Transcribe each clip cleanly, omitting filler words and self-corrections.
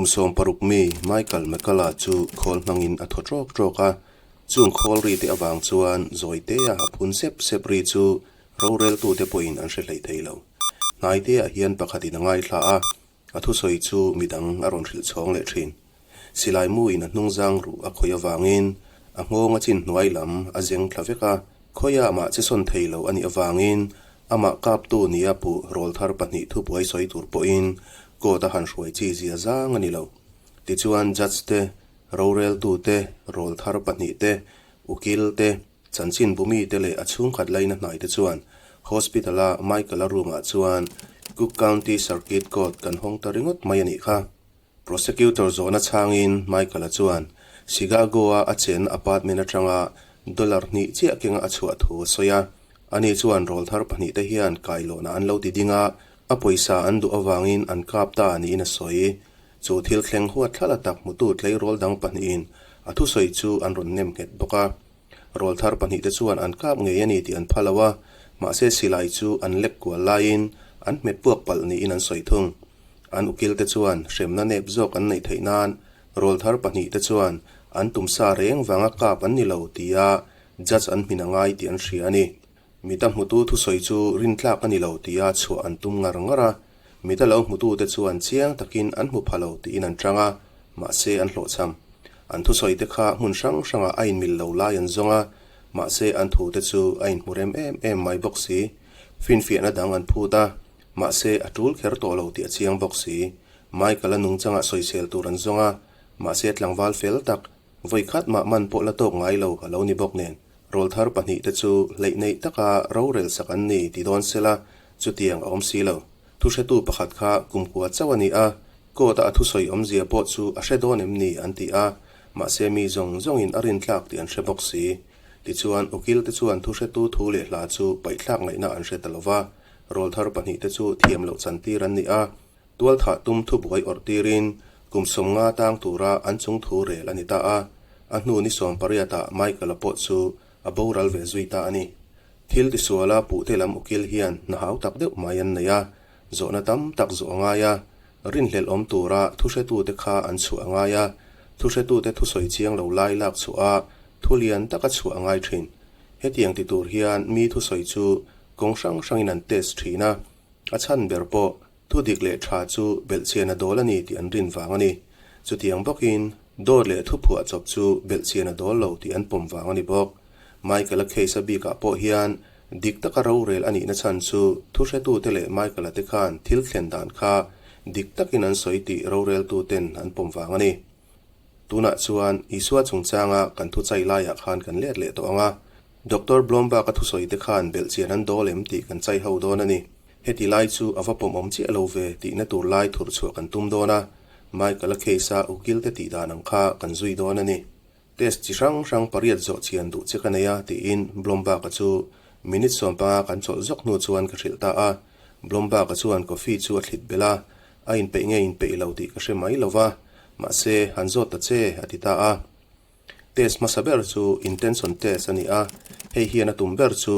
Kum 16 mi Michael McCullough chu khawl hmangin a thaw ṭawk ṭawk a, chung khawl ri te avang chuan Zawitea a phun sep sep ri chu roreltute pawhin an hre hleih thei lo. Hnaiteah hian pakhatin a ngaithla a, a thusawi chu midang a rawn hrilh chhawng leh ṭhin. Silai muin a hnungzang ruh a khawih avangin a nghawng a chin hnuai lam a zeng thla vek a, khawiah mah che sawn thei lo a nih avangin amah kaptu nia puh rawlthar pahnih thubuai sawi tur pawhin court a han hruai chi zia zang a ni lo. Tichuan judge te, roreltu te, rawlthar pahnih te, ukil te, chanchin bumi te leh a chhungkhat laina hnai te chuan hospital-a Michael-a room-ah chuan Cook County Circuit Court kan hawng ta ringawt mai a nih kha. Prosecutor zawhna chhangin Michael-a chuan Chicago-a a chenna apartment atanga dollar hnih chiah kenga a chhuah thu a sawi a. Ani chuan rawlthar pahnihte hian kailawnah an lo ti ding a, a pawisa an duh avangin an kap ta niin a sawi. Chu thil thleng huat thlala tak hmutu tleirawl dang pahnihin a thusawi chu an rawn nem nghet bawk a. Rawlthar pahnihte chuan an kap ngei a ni tih an pha lo a, mahse silai chu an lek kual laiin an hmet puak palh niin an sawi thung. An ukilte chuan hremna nep zawk an neih theih nan rawlthar pahnihte chuan an tumsa reng vanga kap an ni lo tia judge an hmin a ngai tih an hria a ni. Mita hmutu thusawi chu rintlak a ni lo tia chhuah an tum ngar ngar a, mita lo hmutute chuan chiang takin an hmu pha lo tiin an chang a, mahse an hlawhchham. An thusawite kha hmun hrang hrangah a inmil lo lai an zawng a, mahse an thute chu a inhmu rem em em mai bawk si. Finfiahna dang an phut a, mahse a tul kher tawh lo tih a chiang bawk si. Michael-a nungchangah sawisel tur an zawng a, mahse tlangval fel tak, vawi khat mah man pawh la tawk ngai lo a lo ni bawk nen. Rawlthar pahnihte chu hleih neih taka rorel sak an ni ti dawn sela, chutiang a awm si lo. Thuhretu pakhat kha kumkua chauh a ni a, court-a a thusawi awmzia pawh chu a hre dawn em ni an ti a, mahse mi zawng zawngin a rintlak tih an hre bawk si. Tichuan, ukilte chuan thuhretu thu leh hla chu paihthlak ngaihna an hre ta lo va, rawlthar pahnihte chu thiam loh chantir an ni a, Tualthah tum thubuai awrh tirin kum 50 tang tura an chung thu rel a ni ta a, a hnu ni 18 ah Michael-a pawh chu a boral ve zui ta a ni. Thil tisuala puhte lam ukil hian hna hau tak deuh mai an nei a, zawhna tam tak zawh a ngai a, rinhlelh awm tura thuhretute kha an chhuah a ngai a, thuhretute thusawi chiang lo lai lak chhuah a, thu lian taka chhuah a ngai thin. Hetiang ti tur hian mi thusawi chu kawng hrang hrangin an test thin a, a chhan ber pawh Thu dik leh tha chu belhchian a dawl a ni tih an rin vang a ni. Chutiang bawkin, dawt leh thu phuah chawp chu belhchian a dawl lo tih an pawm vang a ni bawk. Michael-a case a bikah pawh hian dik taka rorel a nihna chhan chu thuhretute leh Michael-a te khan thil thlen dan kha dik takin an sawi tih roreltuten an pawm vang a ni. Tunah chuan Isua chungchanga kan thu chai laiah khan kan let leh tawh ang a, Doctor Blomberg-a thusawi te khan belhchian an dawl em tih kan chai ho dawn a ni. Heti lai chu a va pawmawm chiah lo ve tihna tur lai thur chhuah kan tum dawn a, Michael-a case-a ukil te tih dan ang kha kan zui dawn a ni. Test chi hrang hrang pariat zawh chian duh che ka nei a tiin Blomberg-a chu minute 15 kan chawlh zawk hnu chuan ka hrilh ta a. Blomberg-a chuan coffee chu a thlit belh a, a inpeih nge inpeih lo tih ka hre mai lo va, mahse han zawt ta che a ti ta a. Test hmasa ber chu intention test a ni a, hei hian a tum ber chu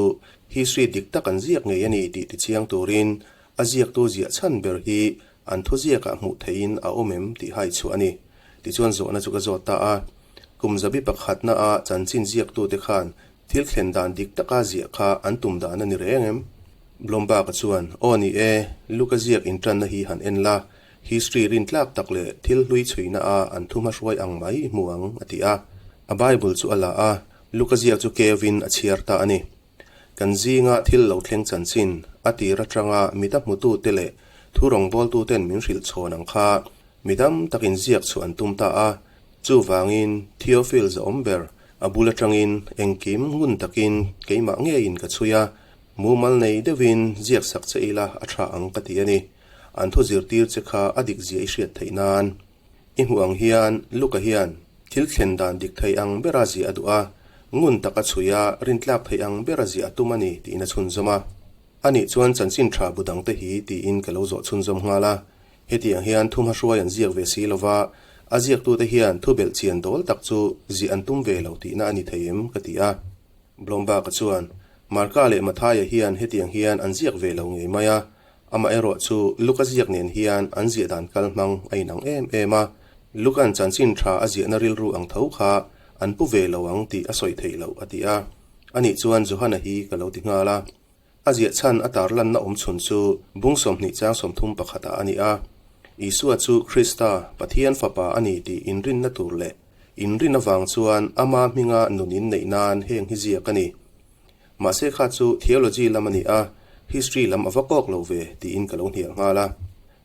history dik tak an ziak ngei a ni tih tichiang turin a ziaktu ziah chhan ber hi an thuziakah hmuh theihin a awm em tih hai chhuah a ni. Tichuan zawhna chu ka zawt ta a, kum zabi pakhatna a chanchin ziaktute khan thil thlen dan dik taka ziah kha an tum dan a ni reng em? Blomberg-a chuan, Aw ni e, Luka ziak intanna hi han en la, History rintlak tak leh thil hlui chhuina a an thu hmahruai ang mai i hmu ang, a ti a. A Bible chu a la a, Luka ziak chu kevin a chhiar ta a ni. Kan zinga thil lo thleng chanchin, a tir atanga mita hmutute leh thu rawngbawltuten min hrilh chhawn ang kha mi dam takin ziak chhuah an tum ta a. Chuvangin, Theophil zahawm ber, a bul atangin engkim ngun takin keimah ngeiin ka chhui a, mumal nei deuhin ziak sak che ila a tha ang ka ti a ni. An thu zirtir che kha a dik zia i hriat theih nan. I hmuh ang hian Luka hian thil thlen dan dik thei ang bera ziah a duh a, ngun taka chhui a, rintlak thei ang bera ziah a tum a ni tiin a chhunzawm a. Anih chuan chanchin tha bu dangte hi tiin ka lo zawh chhunzawm nghal a. Hetiang hian thu hmahruai an ziak ve si lova, a ziaktute hian thu belh chian dawl tak chu ziah an tum ve lo tihna a ni thei em ka ti a. Blomberg-a chuan, Marka leh Mathaia hian hetiang hian an ziak ve lo ngei mai a. Amaherawh chu Luka ziak nen hian an ziah dan kal hmang a inang em em a, Luka'n chanchin tha a ziahna rilru ang tho kha an pu ve lo ang tih a sawi theih loh a ti a. Anih chuan Johana hi ka lo ti nghal a. A ziah chhan a tarlanna awm chhun chu bung 20 chang 30 pakhatah a ni a. Isua chu Krista, Pathian Fapa a ni tih inrinna tur leh inrin avang chuan ama hminga nun inneih nan heng hi ziak a ni. Mahse kha chu theology lam a ni a, history lam a va kawk lo ve tiin ka lo hnial nghal a.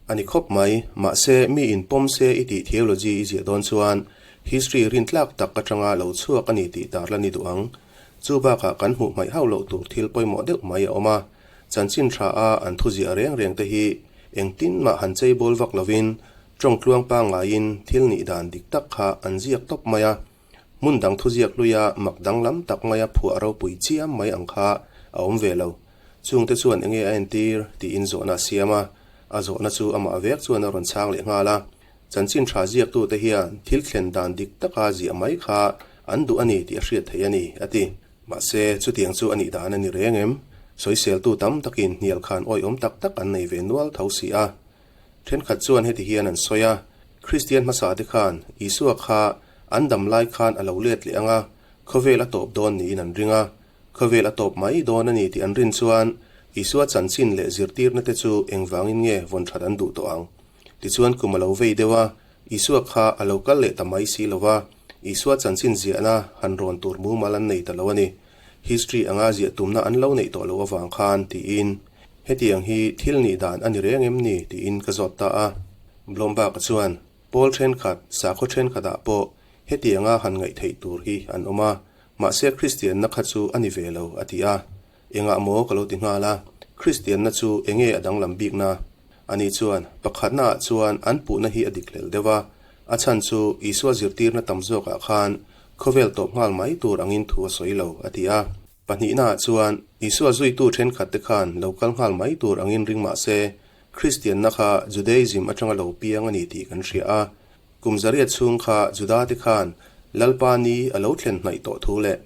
A ni khawp mai, mahse mi in pawm se i tih theology i ziah dawn chuan history rintlak tak atanga lo chhuak a ni tih tarlan i duh ang. Chu bakah kan hmuh hmaih hauh loh tur thil pawimawh deuh mai a awm a, chanchin tha a an thu ziah reng reng te hi engtin mah han chei bawl vak lovin tawng tluang pangngaiin thil nih dan dik tak kha an ziak tawp mai a. Hmun dang thuziak hluia mak danglam tak maia phuah ropui chiam mai ang kha a awm ve lo. Chungte chuan enge a entir tiin zawhna a siam a, a zawhna chu amah vek chuan a rawn chhang leh nghal a. Chanchin tha ziaktute hian thil thlen dan dik taka ziah mai kha an duh a ni tih a hriat theih a ni, a ti. Mahse, chutiang chu a nih dan a ni reng em? Sawiseltu tam takin hnial khan awihawm tak tak an nei ve nual tho si a. Thenkhat chuan heti hian an sawi a, Kristian hmasa te khan Isua kha an dam lai khan a lo let leh ang a, khawvel a tawp dawn niin an ring a. Khawvel a tawp mai dawn a ni tih an rin chuan Isua chanchin leh zirtirna te chu engvangin nge vawn that an duh tawh ang? Tichuan kum a lo vei deuh a, Isua kha a lo kal leh ta mai si lo va, Isua chanchin ziahna han rawn tur mumal an nei ta lo a ni. History anga ziah tumna an lo neih tawh loh avang khan tiin, Hetiang hi thil nih dan a ni reng em ni? tiin ka zawt ta a. Blomberg-a chuan, Pawl thenkhat, sakhaw thenkhatah pawh hetianga han ngaih theih tur hi an awm a, mahse Kristianna kha chu a ni ve lo, a ti a. Engah maw ka lo ti nghal a, Kristianna chu enge a danglam bikna? Ani chuan, Pakhatnaah chuan an puhna hi a dik hlel deuh a, a chhan chu Isua zirtirna tam zawkah khan khawvel tawp nghal mai tur angin thu a sawi lo, a ti a. Pahnihnaah chuan, Isua zuitu thenkhatte khan lo kal nghal mai tur angin ring mah se, Kristianna kha Judaism atanga lo piang a ni tih kan hria a. Kum zariat chhung kha Judate khan Lalpa ni a lo thlen hnaih tawh thu leh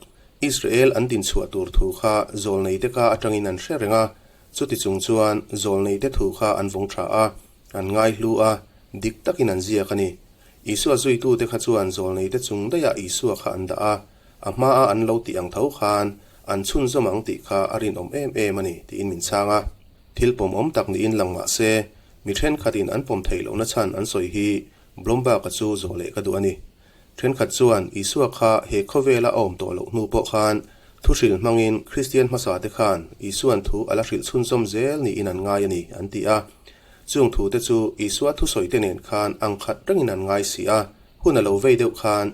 Israel an dinchhuah tur thu kha zawlneite ka atangin an hre reng a, chuti chung chuan zawlneite thu kha an vawng tha a, an ngaihlu a, dik takin an ziak a ni. Isua zuitute kha chuan zawlneite chung daihah Isua kha an dah a, a hmaa an lo tih ang tho khan an chhunzawm ang tih kha a rinawm em em a ni tiin min chhang a. Thil pawmawm tak niin lang mah se, mi thenkhatin an pawm theih lohna chhan an sawi hi Blomberg-a chu zawh leh ka duh a ni. Thenkhat chuan Isua kha he khawvela a awm tawh loh hnu pawh khan thuhril hmangin Kristian hmasate khan Isua'n thu a la hrilh chhunzawm zel niin an ngai a ni an ti a. Chung thute chu Isua thusawite nen khan ang khat rengin an ngai si a, hun a lo vei deuh khan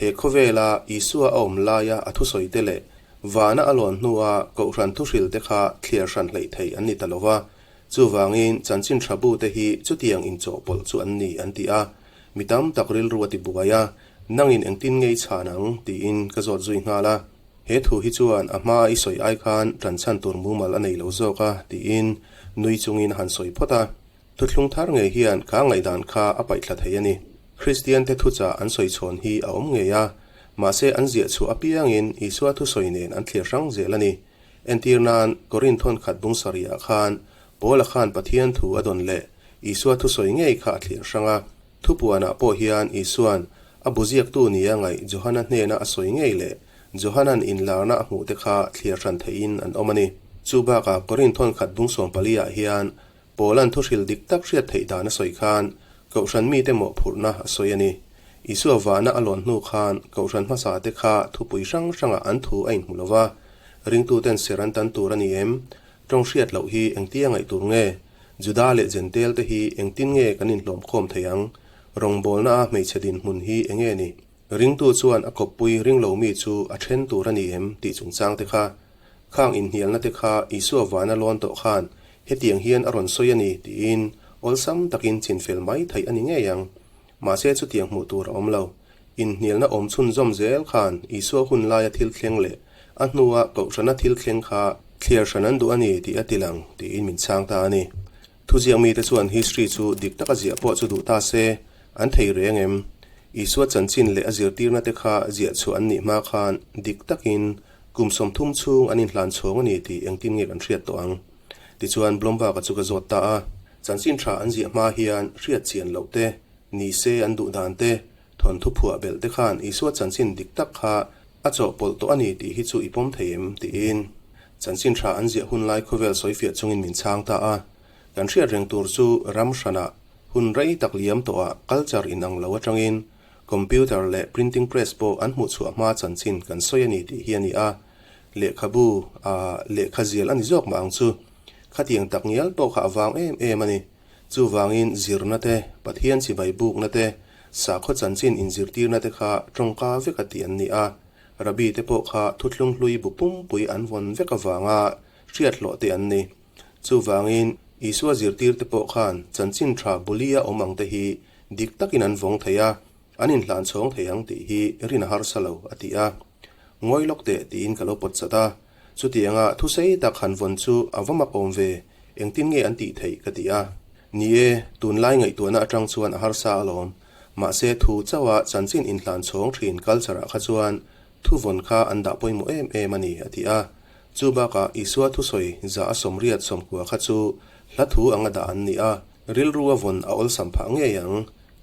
He khawvela Isua a awm laia a thusawite leh vana a lawn hnua Kohhran thuhrilte kha thliar hran hleih theih an ni ta lo va, chuvangin chanchin tha bute hi chutiang inchawhpawlh chu an ni an ti a. Mi tam tak rilru a ti buai a, nangin engtin nge i chhan ang? tiin ka zawt zui nghal a. He thu hi chuan a hmaa i sawi ai khan ṭan chhan tur mumal a nei lo zawk a, tiin nui chungin a han sawi phawt a. Thuthlung thar ngei hian kha ngaihdan kha a paihthla thei a ni. Kristiante thuchah an sawi chhawn hi a awm ngei a, mahse an ziah chhuah apiangin Isua thusawi nen an thlir hrang zel a ni. Entir nan, Korinth thawnkhat bung sarihah khan Paula khan Pathian thu a dawn leh Isua thusawi ngei kha a thlir hrang a. Thupuanah pawh hian Isua'n a bu ziaktu nia ngaih Johana hnena a sawi ngei leh Johana'n inlarna a hmuhte kha thlir hran theihin an awm a ni. Chu bakah Korinth thawnkhat bung sawmpali-ah hian Paula'n thuhril dik tak hriat theih dan a sawi khan Kohhran mite mawhphurhna a sawi a ni. Isua vahna a lawn hnu khan Kohhran hmasa te kha thupui hrang hrangah an thu a inhmu lo va, ringtuten ser an tan tur a ni em? Tawng hriat loh hi engtia ngaih tur nge? Juda leh Jentail te hi engtin nge kan inhlawm khawm thei ang? Rawngbawlna a hmeichhe dinhmun hi enge ni? Ringtu chuan a kawppui ringlo mi chu a then tur a ni em? tih chungchang te kha Khang inhnialna te kha Isua vana lawn tawh khan hetiang hian a rawn sawi a ni tiin awlsam takin chinfel mai theih a ni ngei ang. Mahse chutiang hmuh tur a awm lo. Inhnialna awm chhunzawm zel khan Isua hun laia thil thleng leh a hnua Kohhrana thil thleng kha thliar hran an duh a ni tih a ti lang tiin min chhang ta a ni. Thuziak mite chuan history chu dik taka ziah pawh chu duh ta se, an thei reng em? Isua chanchin leh a zirtirna te kha ziah chhuah an nih hma khan dik takin kum 30 chhung an inhlan chhawng a ni tih engtin nge kan hriat tawh ang? Tichuan Blomberg-a chu ka zawt ta a. Chanchin tha an ziah hma hian hriat chian loh te, ni se an duh dan te, thawnthu phuah belh te khan Isua chanchin dik tak kha a chawhpawlh tawh a ni tih hi chu i pawm thei em? tiin chanchin tha an ziah hun lai khawvel sawifiah chungin min chhang ta a. Kan hriat reng tur chu ram hranah hun rei tak liam tawhah culture inang lo atangin computer leh printing press pawh an hmuh chhuah hma chanchin kan sawi a ni tih hi a ni a. Lehkhabu ah lehkha zial a ni zawk mah ang chu. Khatiang tak ngial pawh kha a vang em em a ni. Chuvangin zirna te, Pathian chibai bukna te, sakhaw chanchin inzirtirna te kha tawngka vek a tih an ni a. Rabbi te pawh kha thuthlung hlui bu pumpui an vawn vek avanga hriat hlawh te an ni. Chuvangin Isua zirtirte pawh khan chanchin tha bulia awm ang te hi dik takin an vawng thei a, an inhlan chhawng thei ang tih hi rin a harsa lo, a ti a. Ngawi lawk teh tiin ka lo pawt chat a. Chutianga thusei tak han vawn chu a va mak awm ve, engtin nge an tih theih ka ti a. Ni e, tunlai ngaihtuahna atang chuan a harsa alawm. Mahse thu chauha chanchin inhlan chhawng thin culture ah kha chuan thu vawn kha an dah pawimawh em em a ni, a ti a. Chu bakah Isua thusawi za a 80 90 kha chu hla thu anga dah an ni a, rilru a vawn a awlsam phah ngei ang.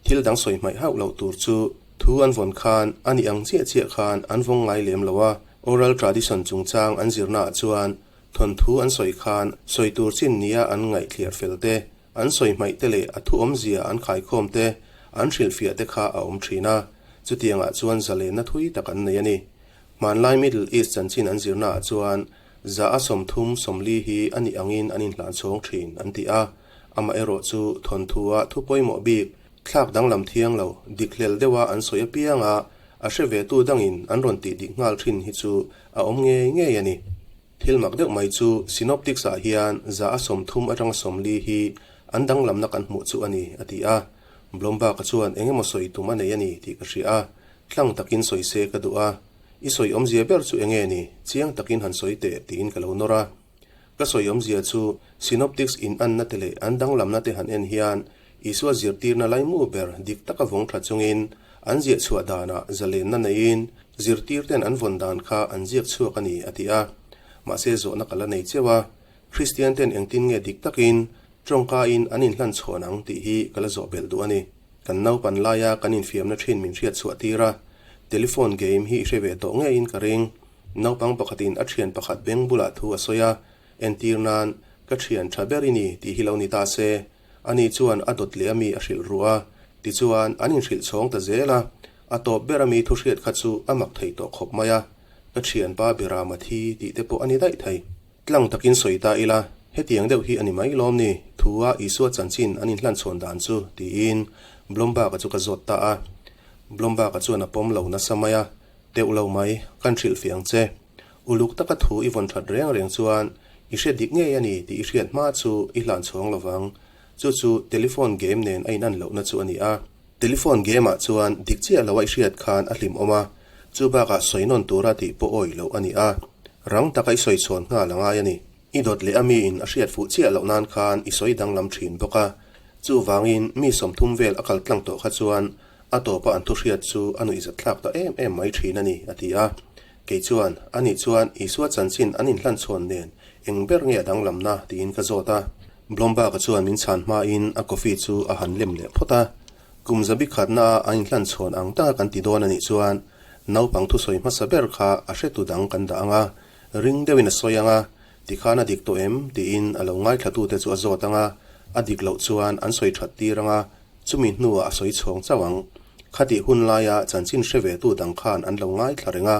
Thil dang sawi hmaih hauh loh tur chu thu an vawn khan a nih ang chiah chiah khan an vawng ngai lem lo a, oral tradition chungchang an zirnaah chuan thawnthu an sawi khan sawi tur chin nia an ngaih thliar fel te, an sawi hmaih te leh a thu awmzia an khaikhawm te, an hrilhfiah te kha a awm thin a, chutiangah chuan zalenna thui tak an nei a ni. Hmanlai Middle East chanchin an zirnaah chuan za a 30 40 hi a nih angin an inhlan chhawng thin an ti a, amaherawh chu thawnthu-a thu pawimawh bik thlak danglam thiang lo dik hlel deuha an sawi apianga a hre vetu dangin an rawn tih dik nghal thin hi chu a awm ngei ngei a ni. Thil mak deuh mai chu Synoptics-ah hian za a 30 atanga 40 hi an danglamna kan hmuh chu a ni, a ti a. Blomberg-a chuan eng emaw sawi tum a nei a ni tih ka hria a. Tlang takin sawi se ka duh a, I sawi awmzia ber chu enge ni? Chiang takin han sawi teh tiin ka lo nawr a. Ka sawi awmzia chu Synoptics in anna te leh an danglamna te han en hian Isua zirtirna laimu ber dik taka vawng tha chungin an ziah chhuah danah zalenna neiin zirtirten an vawn dan kha an ziak chhuak a ni a ti a. Mahse zawhna ka la nei cheuh a, Kristian ten engtin nge dik takin tawngkain an inhlan chhawn ang tih hi ka la zawh belh duh a ni. Kan naupan laia kan infiamna thin min hriat chhuah tir a, telephone game hi i hre ve tawh ngeiin ka ring. Naupang pakhatin a thian pakhat beng bulah thu a sawi a, entir nan, Ka thian tha ber i ni tih hi lo ni ta se. Ani chuan a dawt leh ami a hrilh ruh a, tichuan an inhrilh chhawng ta zel a, a tawp ber ami thu hriat kha chu a mak thei tawh khawp mai a, Ka thianpa bera Mathi tih te pawh a ni daih thei. Tlang takin sawi ta ila, hetiang deuh hi a ni mai lawm ni, thua Isua chanchin an inhlanchhawn dan chu, tiin Blomberg-a chu ka zawt ta a. Blomberg-a chuan a pawm lo nasa mai a, Teuh lo mai, kan hrilhfiah ang che. Uluk taka thu i vawn that reng reng chuan i hre dik ngei a ni tih i hriat hma chu i hlanchhawng lovang. Chu chu telephone game nen a inan lohna chu a ni a. Telephone game-ah chuan dik chiah loa i hriat khan a hlimawm a, chu bakah sawi nawn tura tih pawh awih loh a ni a. Rang taka i sawi chhawn nghal a ngai a ni. I dawt leh a miin a hriat fuh chiah loh nan khan i sawi danglam thin bawk a. Chuvangin mi 30 vel a kal tlang tawh kha chuan a tawpa an thuhriat chu a nuihzat thlak ta em em mai thin a ni, a ti a. Kei chuan, Ani chuan Isua chanchin an inhlan chhawn nen eng ber nge a danglamna? tiin ka zawt a. Blomberg-a chuan min chhan hmain a coffee chu a han lem leh phawt a. Kum zabi khatna a an inhlan chhawn ang taka kan ti dawn a nih chuan naupang thusawi hmasa ber kha a hretu dang kan dah ang a, ring deuhin a sawi ang a, tikhan a dik tawh em? tiin a lo ngaithlatute chu a zawt ang a, a dik loh chuan an sawi that tir ang a, Chumi hnuah a sawi chhawng chauh ang. Khatih hun laia chanchin hre ve tu dang khan an lo ngaithla reng a,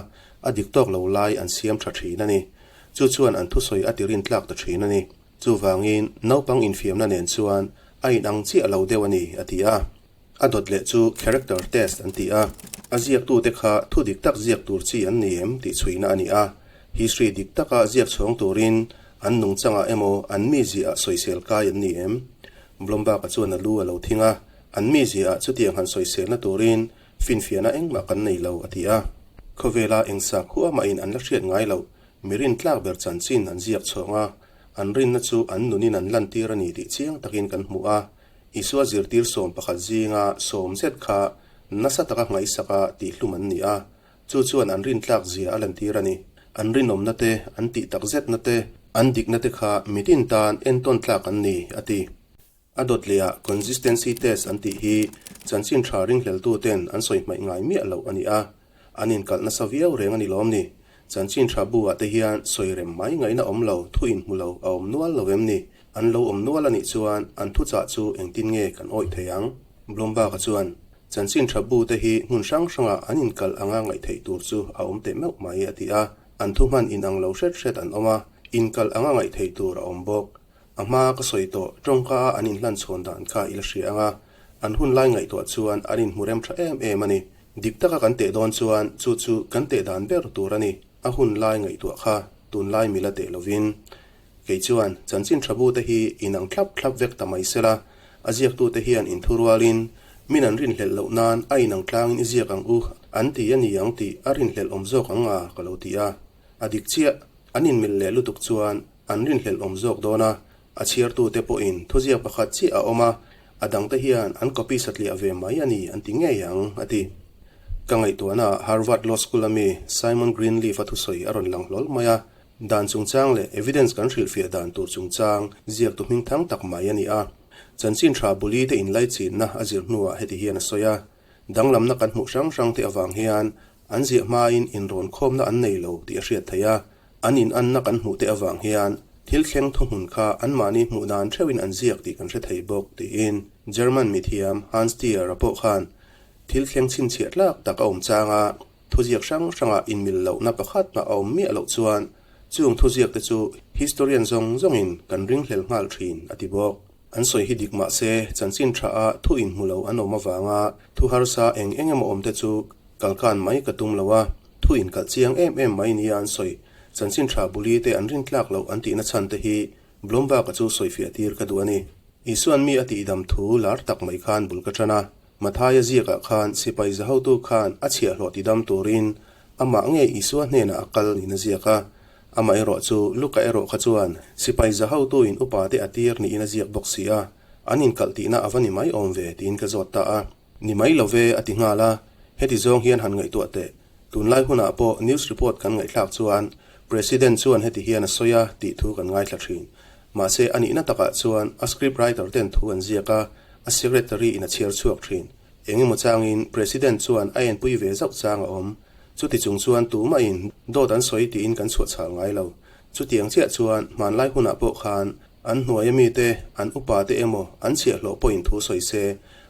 a dik tawk lo lai an siam tha thin a ni. Chu chuan an thusawi a ti rintlak ta thin a ni. Chuvangin naupang infiamna nen chuan a inang chiah lo deuh a ni, a ti a. A dawt leh chu character test an ti a. A ziaktute kha thu dik tak ziak tur chi an ni em tih chhuina a ni a. History dik taka ziak chhawng turin an nungchangah emaw an miziaah sawisel kai an ni em? Blomberg-a chuan a lu a lo thing a, An miziaah chutiang han sawiselna turin finfiahna engmah kan nei lo, a ti a. Khawvela eng sakhua mahin an la hriat ngai loh, mi rintlak ber chanchin an ziak chhawng a, an rinna chu an nunin an lantir a ni tih chiang takin kan hmu a. Isua zirtir 11 zinga sawm zet kha nasa taka ngaihsaka tihhlum an ni a, Chu chuan an rintlak zia a lantir a ni. An rinawmna te, an tih tak zetna te, An dikna te kha mitin tan entawn tlak an ni, a ti. A dawt lehah consistency test an tih hi chanchin tha ringhleltu ten an sawi hmaih ngai miah loh a ni a. An inkalh nasa viau reng a ni lawm ni? Chanchin tha bu ah te hian sawi rem mai ngaihna awm lo, thu inhmu lo a awm nual lo em ni? An lo awm nual a nih chuan an thuchah chu engtin nge kan awih thei ang? Blomberg-a chuan, Chanchin tha bu te hi hmun hrang hrangah an inkalh anga ngaih theih tur chu a awm teh meuh mai, a ti a. An thu hman inang lo hret hret an awm a, inkalh anga ngaih theih tur a awm bawk. A hma ka sawi tawh, tawngka a an inhlan chhawn dan kha i la hria ang a, an hun lai ngaihtuah chuan an inhmu rem tha em em a ni. Dik taka kan teh dawn chuan chu chu kan teh dan ber tur a ni, a hun lai ngaihtuah kha tunlai mila teh lovin. Kei chuan chanchin tha bu te hi inang thlap thlap vek ta mai sela, a ziaktute hian inthurualin min an rinhlelh loh nan a inang tlangin i ziak ang u an ti a ni ang tih a rinhlelh awm zawk ang a ka lo ti a. A dik chiah, an inmilh leh lutuk chuan an rinhlelh awm zawk dawn a, a chhiartute pawhin thuziak pakhat chiah a awm a, a dangte hian an copy satliah ve mai a ni an ti ngei ang, a ti. Ka ngaihtuahnaah Harvard Law School-a mi Simon Greenleaf-a thusawi a rawn lang hlawl mai a, Dan chungchang leh evidence kan hrilhfiah dan tur chungchang ziaktu hmingthang tak mai a ni a. Chanchin tha buli te inlaichinna a zir hnuah heti hian a sawi a, Danglamna kan hmuh hrang hrang te avang hian an ziah hmain inrawn khawmna an nei lo tih a hriat theih a, an inanna kan hmuh te avang hian thil thleng thuhmun kha anmahni hmuh dan theuhin an ziak tih kan hre thei bawk tiin German mithiam Hans Tier-a pawh khan thil thleng chhinchhiah tlak tak a awm chang a. Thuziak hrang hrangah inmil lohna pakhat mah a awm miah loh chuan chung thuziakte chu historian zawng zawngin kan ringhlel nghal thin, a ti bawk. An sawi hi dik mah se, chanchin tha a thu inhmu lo an awm avanga thu harsa eng eng emaw awmte chu kalkan mai ka tum lo a, thu inkalh chiang em em mai nia an sawi. Chanchin tha buli te an rintlak loh an tihna chhan te hi Blomberg-a chu sawifiah tir ka duh a ni. Isuan mi a tihdam thu lar tak mai khan bul ka tan a. Mathaia ziakah khan sipai zahotu khan a chhiahhlawh tidam turin amah nge Isua hnenah a kal niin a ziak a. Amah erawh chu Luka erawh kha chuan sipai zahotuin upate a tir niin a ziak bawk si a, an inkalh tihna a va ni mai awm ve tiin ka zawt ta a. Ni mai lo ve a ti nghal a, heti zawng hian han ngaihtuah teh. Tunlai hunah pawh news report kan ngaihthlak chuan President chuan heti hian a sawi a tih thu kan ngaithla thin. Mahse a nihna takah chuan a script writer ten thu an ziak a, a secretary in a chhiar chhuak thin. Eng emaw changin President chuan a enpui ve zauh chang a awm. Chuti chung chuan tumahin dawt an sawi tiin kan chhuah chhal ngai lo. Chutiang chiah chuan hmanlai hunah pawh khan an hnuaia mite, an upa te emaw an chhiahhlawh pawhin thu sawi se,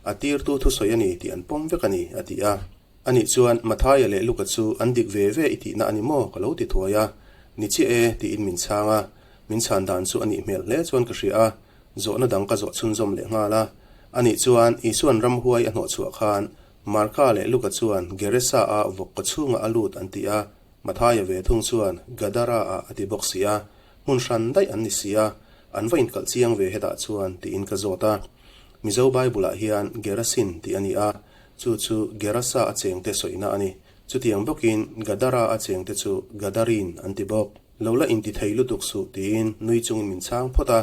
a tirtu thusawi a ni tih an pawm vek a ni, a ti a. Anih chuan Mathaia leh Luka chu an dik ve ve i tihna a ni maw? ka lo ti thuai a. Ni chiah e, tiin min chhang a. Min chhan dan chu a nih hmel hle chuan ka hria a, zawhna dang ka zawh chhunzawm leh nghal a. Anih chuan Isuan ramhuai a hnawhchhuah khan Marka leh Luka chuan Geresa-a vawk kaw chhungah a lut an ti a, Mathaia ve thung chuan Gadara-ah a ti bawk si a, hmun hran daih an ni si a, an va inkalh chiang ve hetah chuan tiin ka zawt a. Mizo Bible-ah hian Gerasin tih a ni a, Chu chu Gerasa a chengte sawina a ni. Chutiang bawkin Gadara a chengte chu Gadarin an ti bawk. Lo la inti thei lutuk suh tiin nui chungin min chhang phawt a.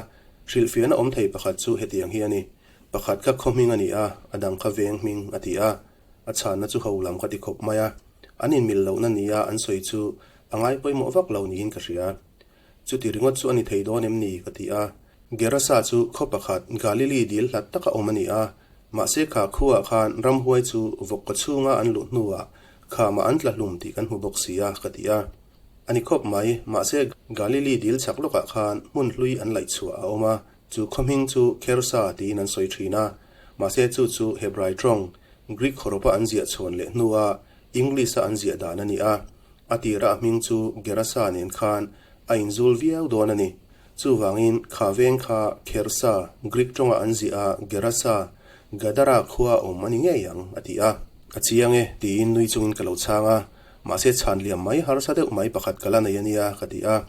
Hrilhfiahna awm thei pakhat chu hetiang hi a ni. Pakhat kha khaw hming a ni a, a dang kha veng hming a ti a. A chhanna chu ho lam ka ti khawp mai a. An inmil lohna nia an sawi chu a ngai pawimawh vak lo niin ka hria. Chuti ringawt chu a ni thei dawn em ni? ka ti a. Gerasa chu khaw pakhat Galili dil hlat taka awm a ni a, mahse kha khuaah khan ramhuai chu vawk kaw chhunga an luh hnuah khamah an tla hlum tih kan hmu bawk si a, ka ti a. A ni khawp mai, mahse Galili dil chhak lawkah khan hmun hlui an laih chhuah a awm a, chu khaw hming chu Khersa tiin an sawi thin a, mahse chu chu Hebrai tawng, Greek hawrawpa an ziah chhawn leh hnua English-a an ziah dan a ni a. A tira a hming chu Gerasa nen khan a inzul viau dawn a ni. Chuvangin kha veng kha Khersa, Greek tawnga an ziah a Gerasa, Gadara khua a awm a ni ngei ang, a ti a. A chiang e, tiin nui chungin ka lo chhang a. Mahse chhan liam mai harsa deuh mai pakhat ka la nei a nia, ka ti a.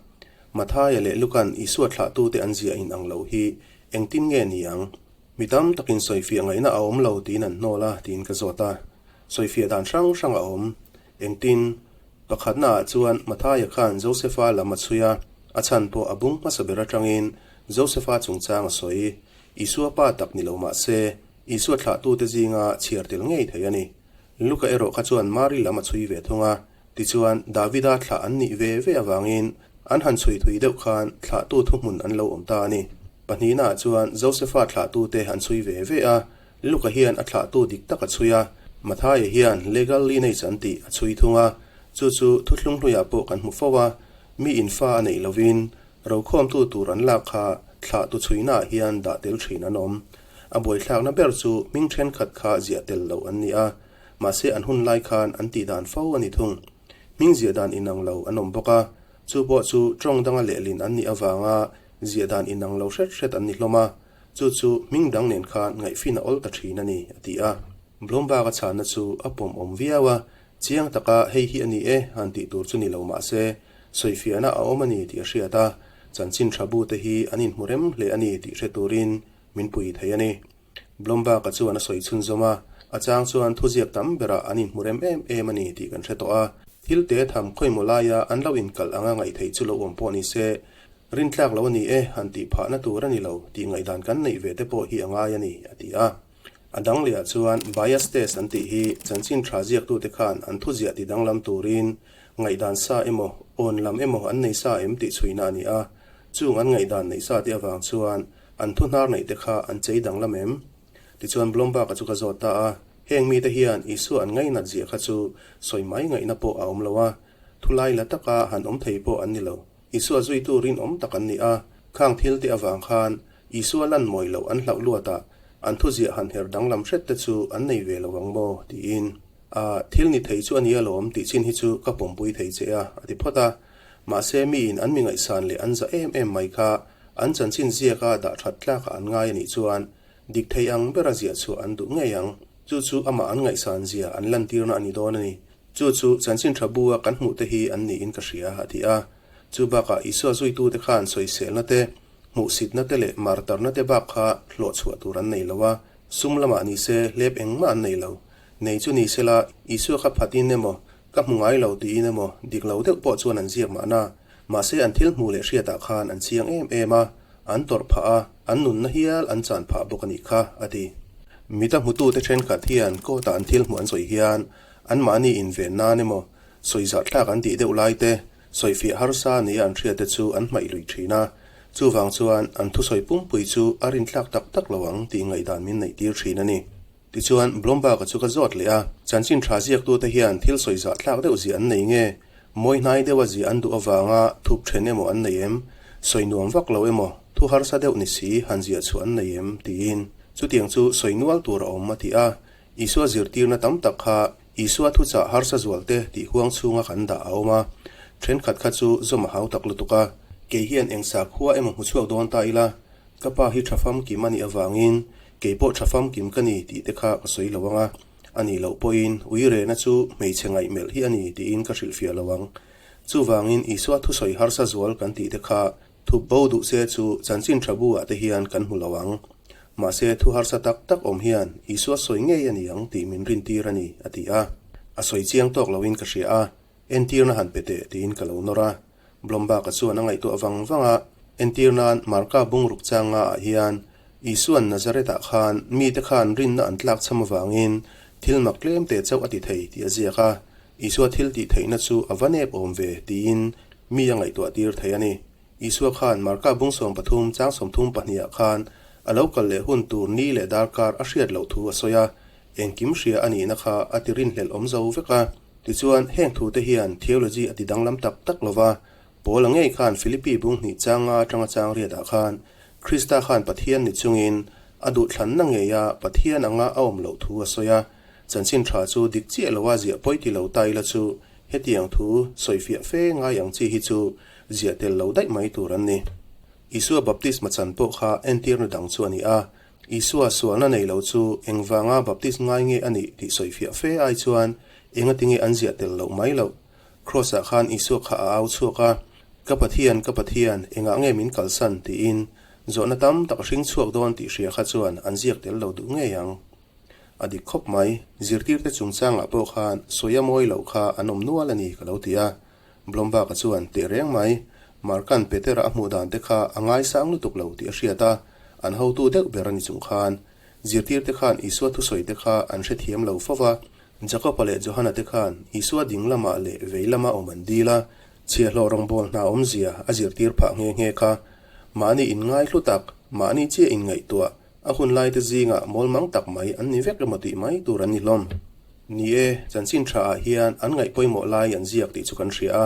Mathaia leh Lukan Isua thlahtute an ziah in ang lo hi engtin nge ni ang? Mi tam takin sawifiah ngaihna a awm lo tiin an hnawl a, tiin ka zawt a. Sawifiah dan hrang hrang a awm. Engtin? Pakhatnaah chuan Mathaia khan Josefa lam a chhui a, a chhan pawh a bung hmasa ber atangin Josefa chungchang a sawi. Isua pa tak ni lo mah se, Isua thlahtute zinga chhiar tel ngei thei a ni. Luka erawh kha chuan Mari lam a chhui ve thung a, tichuan Davida thlah an nih ve ve avangin. An han chhui thui deuh khan thlahtu thuhmun an lo awm ta a ni. Pahnihnaah chuan Josefa thlahtute an chhui ve ve a, Luka hian a thlahtu dik tak a chhui a, Mathaia hian legal lineage an tih a chhui thung a, chu chu thuthlung hluiah pawh kan hmu fo a, mi in fa a neih lovin rokhawmtu tur an lak kha thlahtu chhuinaah hian dah tel thin an awm. A buaithlakna ber chu hming thenkhat kha ziah tel loh an ni a, mahse an hun lai khan an tih dan fo a ni thung. Hming ziah dan inang lo an awm bawk a, chu pawh chu tawng danga lehlin an nih avanga ziah dan inang lo hret hret an ni hlawm a, chu chu hming dang nen khan ngaihfin a awl ta thin a ni, a ti a. Blomberg-a chhanna chu a pawm awm viau a, chiang taka hei hi a ni e han tih tur chu ni lo mah se, sawifiahna a awm a ni tih a hriat a, chanchin tha bu te hi an inhmu rem hle a ni tih hre turin min pui thei a ni. Blomberg-a chuan a sawi chhunzawm a, a chang chuan thuziak tam berah an inhmu rem em em a ni tih kan hre tawh a, thil te tham khawimaw laia an lo inkalh anga ngaihtheih chu lo awm pawh ni se, rintlak lo a ni e han tih phahna tur a ni lo tih ngaihdan kan neih ve te pawh hi a ngai a ni, a ti a. A dang lehah chuan bias test an tih hi chanchin tha ziaktute khan an thuziah ti danglam turin ngaihdan sa emaw awn lam emaw an nei sa em tih chhuina a ni a, chung an ngaihdan neih sa te avang chuan An thu hnar neih te kha an chei danglam em? Tichuan Blomberg-a chu ka zawt ta a, heng mite hian Isua an ngainat zia kha chu sawi mai ngaihna pawh a awm lo a, thulai la taka han awm thei pawh an ni lo. Isua zuitu rinawm tak an ni a, khang thil te avang khan Isua lan mawi loh an hlauh luatah an thuziah han her danglam hret te chu an nei ve lo ang maw? tiin. A, thil ni thei chu a ni alawm tih chin hi chu ka pawmpui thei che a, a ti phawt a. Mahse miin an mi ngaihsan leh an za em em mai kha An chanchin ziaka dah that tlakah an ngai a nih chuan dik thei ang bera ziah chhuah an duh ngei ang. Chu chu amah an ngaihsan zia an lantirna a ni dawn a ni. Chu chu chanchin tha bu-a kan hmuh te hi an niin ka hria, a ti a. Chu bakah Isua zuitute khan sawiselna te, hmuhsitna te leh martarna te bak kha hlawh chhuah tur an nei lo a, sum lamah ni se hlep engmah an nei lo. Nei chu ni sela Isua kha phatin emaw, ka hmu ngai lo tiin emaw dik lo deuh pawh chuan an ziak mahna. Mahse an thil hmuh leh hriatah khan an chiang em em a, an tawrh phah a, an nunna hial an chan phah bawk a nih kha, a ti. Mita hmutute thenkhat hian court-a an thil hmuh an sawi hian anmahni inven nan emaw, sawi zahthlak an tih deuh lai te, sawifiah harsa nia an hriat te chu an hmaih lui thin a, chuvang chuan an thusawi pumpui chu a rintlak tak tak lo ang tih ngaihdan min neih tir thin a ni. Tichuan, Blomberg-a chu ka zawt leh a, chanchin tha ziaktute hian thil sawi zahthlak deuh ziah an nei nge? Mawi hnai deuha ziah an duh avanga thup then emaw an nei em? Sawi nuam vak lo emaw, thu harsa deuh ni si han ziah chhuah an nei em? tiin. Chutiang chu sawi nual tur a awm a ti a. Isua zirtirna tam tak kha Isua thuchah harsa zualte tih huang chhunga kan dah a awm a, thenkhat kha chu zawm a hau tak lutuk a. Kei hian eng sakhua emaw hmu chhuak dawn ta ila, Ka pa hi tha famkim a nih avangin kei pawh tha famkim ka ni tih te kha ka sawi lo ang a, a nih loh pawhin ui rehna chu hmeichhe ngaihmelh hi a ni tiin ka hrilhfiah lo ang. Chuvangin Isua thusawi harsa zual kan tih te kha thup bo duh se chu chanchin tha bu ah te hian kan hmu lo ang. Mahse thu harsa tak tak awm hian Isua sawi ngei a ni ang tih min rintir a ni, a ti a. A sawi chiang tawk loin ka hria a, entirna han pe teh tiin ka lo nawr a. Blomberg-a chuan a ngaihtuah vang vang a, entir nan Marka bungruk changa ah hian Isua'n Nazareth-ah khan mite khan rinna an tlak cham avangin thil mak tlem te chauh a ti thei tih a ziak a, Isua thil tih theihna chu a va nep awm ve tiin mi a ngaihtuah tir thei a ni. Isua khan Marka bung 13 chang 32 ah khan a lo kal leh hun tur ni leh darkar a hriat loh thu a sawi a, engkim hria a nihna kha a ti rinhlelh awm zo vek a. Tichuan, heng thute hian theology a ti danglam tak tak lo va, Paula ngei khan Philippi bung hnih changa atanga chang riatah khan Krista khan Pathian ni chungin a duhthlanna ngeia Pathian anga a awm loh thu a sawi a, chanchin tha chu dik chiah loa ziah pawi ti lo ta ila chu hetiang thu sawifiah fe ngai ang chi hi chu ziah tel lo daih mai tur an ni. Isua baptisma chan pawh kha entirna dang chu a ni a, Isua sualna nei lo chu engvanga baptist ngai nge a nih tih sawifiah fe ai chuan engati nge an ziah tel loh mai loh. Kraws-ah khan Isua kha a au chhuak a, Ka Pathian, ka Pathian, engah nge min kalsan? tiin zawhna tam tak a hring chhuak dawn tih hria kha chuan an ziak tel lo duh ngei ang. A dik khawp mai, zirtirte chungchangah pawh khan sawi a mawi loh kha an awm nual a ni ka lo ti a. Blomberg-a chuan teh reng mai, Mark-a'n Petera a hmuh dan te kha a ngaisang lutuk lo tih a hriat a, an hotu deuh ber a ni chung khan. Zirtirte khan Isua thusawi te kha an hrethiam lo fo va, Jakob-a leh Johana te khan Isua ding lamah leh vei lama awm an dil a. Chhiahhlawh rawngbawl hna awmzia a zirtir phah nghe nghe kha. Mahni inngai hlu tak, mahni chiah inngaihtuah, a hun laite zingah mawlmang tak mai an ni vek emaw tih mai tur an ni hlawm. Ni e, chanchin tha ah hian an ngaih pawimawh lai an ziak tih chu kan hria a.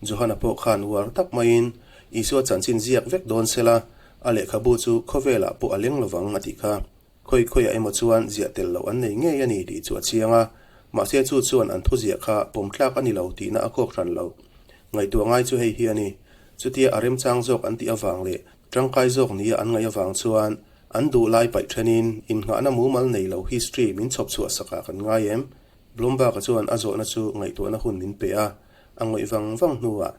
Johana pawh khan uar tak maiin Isua chanchin ziak vek dawn sela, a lehkhabu chu khawvelah pawh a leng lovang a tih kha. Khawi khawiah emaw chuan ziah tel loh an nei ngei a ni tih chu a chiang a, mahse chu chuan an thuziah kha pawm tlak a ni lo tihna a kawk hran lo. Ngaihtuah ngai chu hei hi a ni. Chutia a remchang zawk an tih avang leh tangkai zawk nia an ngaih avang chuan an duh lai paih thenin innghahna mumal nei lo history min chhawp chhuah sakah kan ngai em? Bloomberg-a chuan a zawhna chu ngaihtuahna hun min pe a, a ngawih vang vang hnuah,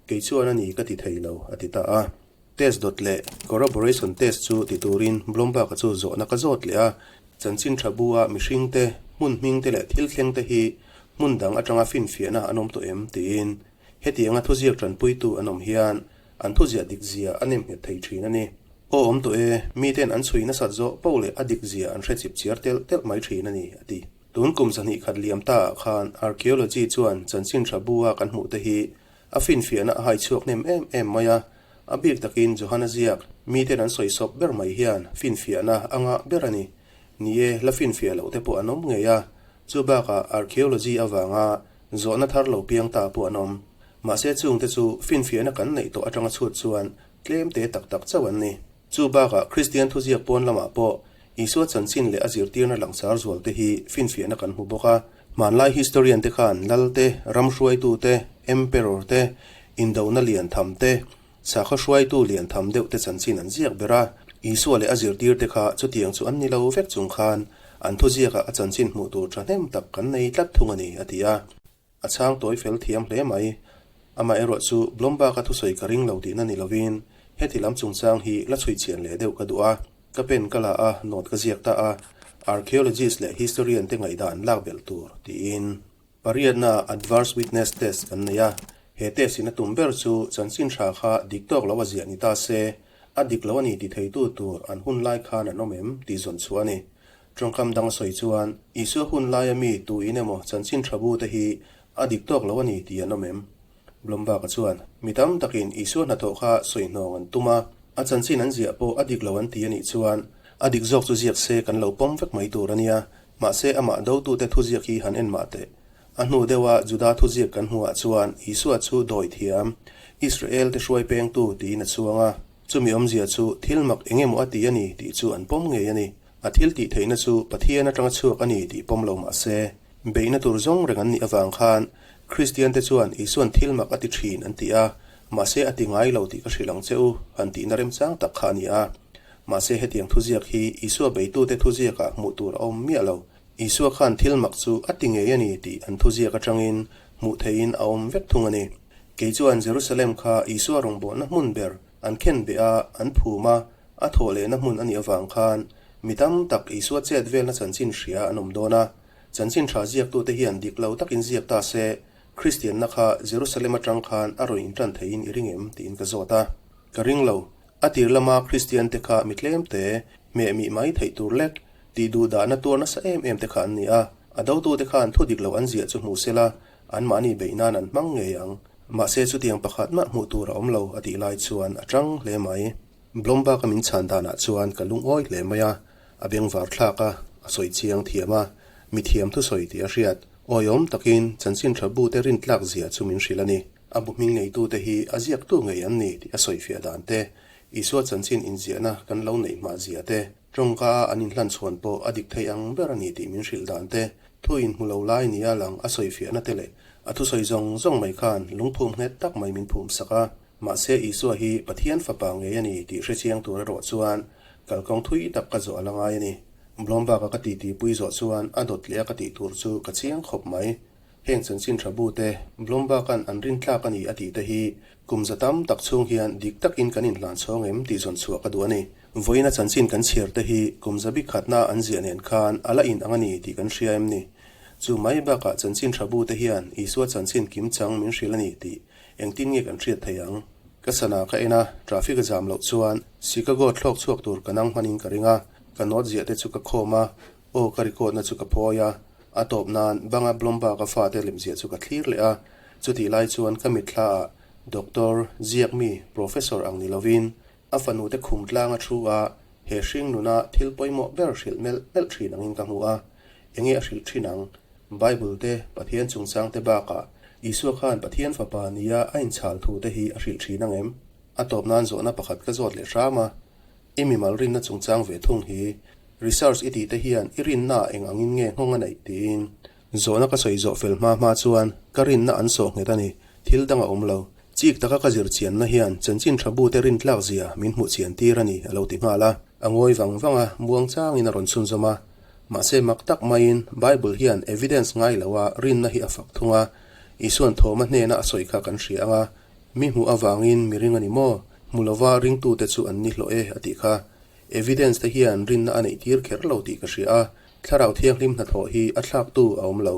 Kei chuan a ni ka ti thei lo, a ti ta a. Test dawt leh corroboration test chu ti turin Bloomberg-a chu zawhna ka zawt leh a, chanchin tha bu-a mihringte, hmun hmingte leh thil thlengte hi hmun dang atanga finfiahna an awm tawh em tiin hetianga thuziak tanpuitu an awm hian an thuziah dik zia a nem nghet thei thin a ni. Aw awm tawh e, miten an chhui nasat zawh poh leh a dik zia an hre chip chiar telh telh mai thin a ni, a ti. Tun kum zahnih khat liam ta ah khan archaeology chuan chanchin tha bu-a kan hmuh te hi A finfiahna a hai chhuak hnem em em mai a, a bik takin Johana ziak miten an sawi sawp ber mai hian finfiahna a ngah ber a ni. Ni e, la finfiah loh te pawh an awm ngei a, chu bakah archaeology avanga zawhna thar lo piang ta pawh an awm. Mahse chungte chu finfiahna kan neih tawh atanga chhut chuan tlem te tak tak chauh an ni. Chu bakah Kristian thuziak pawn lamah pawh Isua chanchin leh a zirtirna langsar zual te hi finfiahna kan hmu bawk a. Hmanlai historian te khan lal te, ram hruaitu te, emperor te, indona lian tham te, sakhaw hruaitu lian tham deuh te chanchin an ziak ber a. Isua leh a zirtir te kha chutiang chu an ni lo vek chung khan an thuziakah a chanchin hmuh tur thahnem tak kan nei tlat thung a ni, a ti a. A chhang tawi fel thiam hle mai. Amaherawh chu Blomberg-a thusawi ka ring lo tihna ni lovin heti lam chungchang hi la chhui chian leh deuh ka duh a. Ka pen ka la a, note ka ziak ta a, archaeologist leh historian te ngaihdan lak belh tur tiin. Pariatna Adverse Witness Test kan nei a, he test in a tum ber chu chanchin tha kha dik tawk lo a ziah ni ta se, a dik lo a ni ti theitu tur an hun lai khan an awm em tih zawn chhuah a ni. Tawngkam dang a sawi chuan, Isua hun laia mi tu in emaw chanchin tha bu te hi a dik tawk lo a ni tih an awm em? Blomberg-a chuan, Mi tam takin Isua hnathawh kha sawi hnawng an tum a, a chanchin an ziah pawh a dik lo an ti a nih chuan, a dik zawk chu ziak se kan lo pawm vek mai tur a nia, mahse amah dotute thuziak hi han en mah teh. A hnu deuha Juda thuziak kan hmuhah chuan Isua chu dawi thiam, Israel-te hruai pengtu tiin a chuang a, chumi awmzia chu thil mak eng emaw a ti a ni tih chu an pawm ngei a ni. A thil tih theihna chu Pathian atanga chhuak a ni tih pawm lo mah se, beihna tur zawng reng an nih avang khan Kristiante chuan Isuan thil mak a ti thin an ti a, mahse a ti ngai lo tih ka hrilh ang che u han tihna remchang tak kha a ni a. Mahse hetiang thuziak hi Isua beitute thuziakah hmuh tur a awm miah lo. Isua khan thil mak chu a ti ngei a ni tih an thuziak atangin hmuh theihin a awm vek thung a ni. Kei chuan Jerusalem kha Isua rawngbawlna hmun ber an khen beh a, an phum a, A thawh lehna hmun a nih avang khan mi tam tak Isua chet velna chanchin hria an awm dawn a. Chanchin tha ziaktute hian dik lo takin ziak ta se, Kristianna kha Jerusalem atang khan a rawn intan theiin i ring em? tiin ka zawt a. Ka ring lo. A tir lama Kristiante kha mi tlemte, hmeh mih mai theih tur lek, tih duh dahna tuar nasa em em te kha an ni a. A dotute khan thu dik lo an ziah chu hmu sela, anmahni beih nan an hmang ngei ang. Mahse chutiang pakhat mah hmuh tur a awm lo a tih lai chuan a tang hle mai. Blomberg-a min chhan danah chuan ka lungawi hle mai a, a bengvar thlak a, a sawi chiang thiam a, mi thiam thusawi tih a hriat. Awiawm takin chanchin tha bute rintlak zia chu min hrilh a ni. A bu hming neitute hi a ziaktu ngei an ni tih a sawifiah dan te, Isua chanchin inziahna kan lo neih hmah zia te, tawngka a an inhlan chhuan pawh a dik thei ang ber a ni tih min hrilh dan te, thu inhmu lo lai nia lang a sawifiahna te leh a thusawi zawng zawng mai khan lungphum nghet tak mai min phum sak a. Mahse Isua hi Pathian fapa ngei a ni tih hre chiang tur erawh chuan kalkawng thui tak ka zawh a la ngai a ni. Blomberg-a ka titi pui zawh chuan a dawt leh a ka tih tur chu ka chiang khawp mai. Heng chanchin tha bu te, Blomberg-a'n an rintlak a ni a tih te hi kum za tam tak chhung hian dik takin kan inhlan chhawng em tih zawn chhuah ka duh a ni. Vawiina chanchin kan chhiar te hi kum za bik khatna an ziah nen khan a la in ang a ni tih kan hria em ni? Chu mai bakah chanchin tha bu te hian Isua chanchin kimchang min hrilh a ni tih Engtin nge kan hriat thei ang? Ka sana ka en a, traffic a zam loh chuan Chicago thlawk chhuak tur ka nang hmanin ka ring a, ka note ziah te chu ka khawm a, aw ka record na chu ka phawi a, a tawp nan banga Blomberg-a fate lem ziah chu ka thlir leh a. Chutih lai chuan ka mitthlaah Doctor, ziakmi, Professor ang ni lovin a fanute khum tlang a thu a, he hring nuna thil pawimawh ber hrilh melh melh thin angin ka hmu a. Enge a hrilh thin ang? Bible te, Pathian chungchang te bakah Isua khan Pathian fapa nia a inchhal thu te hi a hrilh thin ang em? A tawp nan zawhna pakhat ka zawt leh hram a, I mimal rinna chungchang ve thung hi research i tih te hian i rinna ah eng angin nge nghawng a neih tiin Zawhna ka sawi zawh fel hma hma chuan ka rinna an sawh nghet a ni, thil dang a awm lo. Chik taka ka zir chianna hian chanchin tha bute rintlak zia min hmuh chian tir a ni, a lo ti nghal a. A ngawi vang vang a, muang changin a rawn chhunzawm a. Mahse mak tak maiin Bible hian evidence ngai loa rinna hi a fak thung a, Isuan thawma hnena a sawi kha kan hria ang a, mi hmuh avangin mi ring a ni maw? Hmu lova ringtute chu an ni hlawh e a tih kha. Evidence te hian rinna a neih tir kher lo tih ka hria a, Thlarau Thianghlim hnathawh hi a thlaktu a awm lo.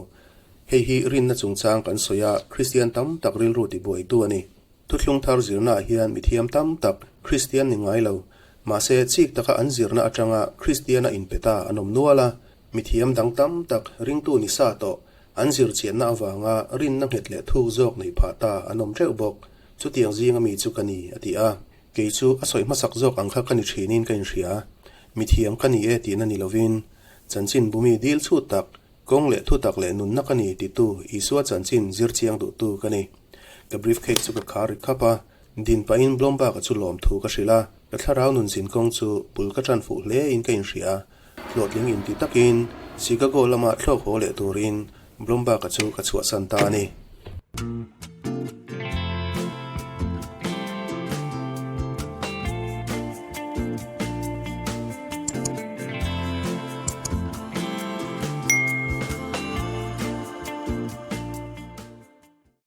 Hei hi rinna chungchang kan sawi a, Kristian tam tak rilru tibuaitu a ni. Thuthlung thar zirnaah hian mithiam tam tak Kristian ni ngai lo, mahse chik taka an zirna atanga Kristiana inpe ta an awm nual a, mithiam dang tam tak ringtu ni sa tawh an zir chianna avanga rinna nghet leh thuk zawk nei phah ta an awm teuh bawk. Chutiang zinga mi chu ka ni, a ti a. Kei chu a sawi hmasak zawk ang kha ka ni thinin ka inhria. Mithiam ka ni e tihna ni lovin, chanchin bumi dil chhut tak, kawng leh thu tak leh nunna ka ni titu Isua chanchin zir chiang duhtu ka ni. Ka briefcase chu ka khar ri khap a, din pahin Blomberg-a chu lawmthu ka hrilh a, ka thlarau nun zin kawng chu bul ka ṭan fuh hle in ka inhria. Hlawhtling inti takin Chicago lama thlawk haw leh turin Blomberg-a chu ka chhuahsan ta a ni.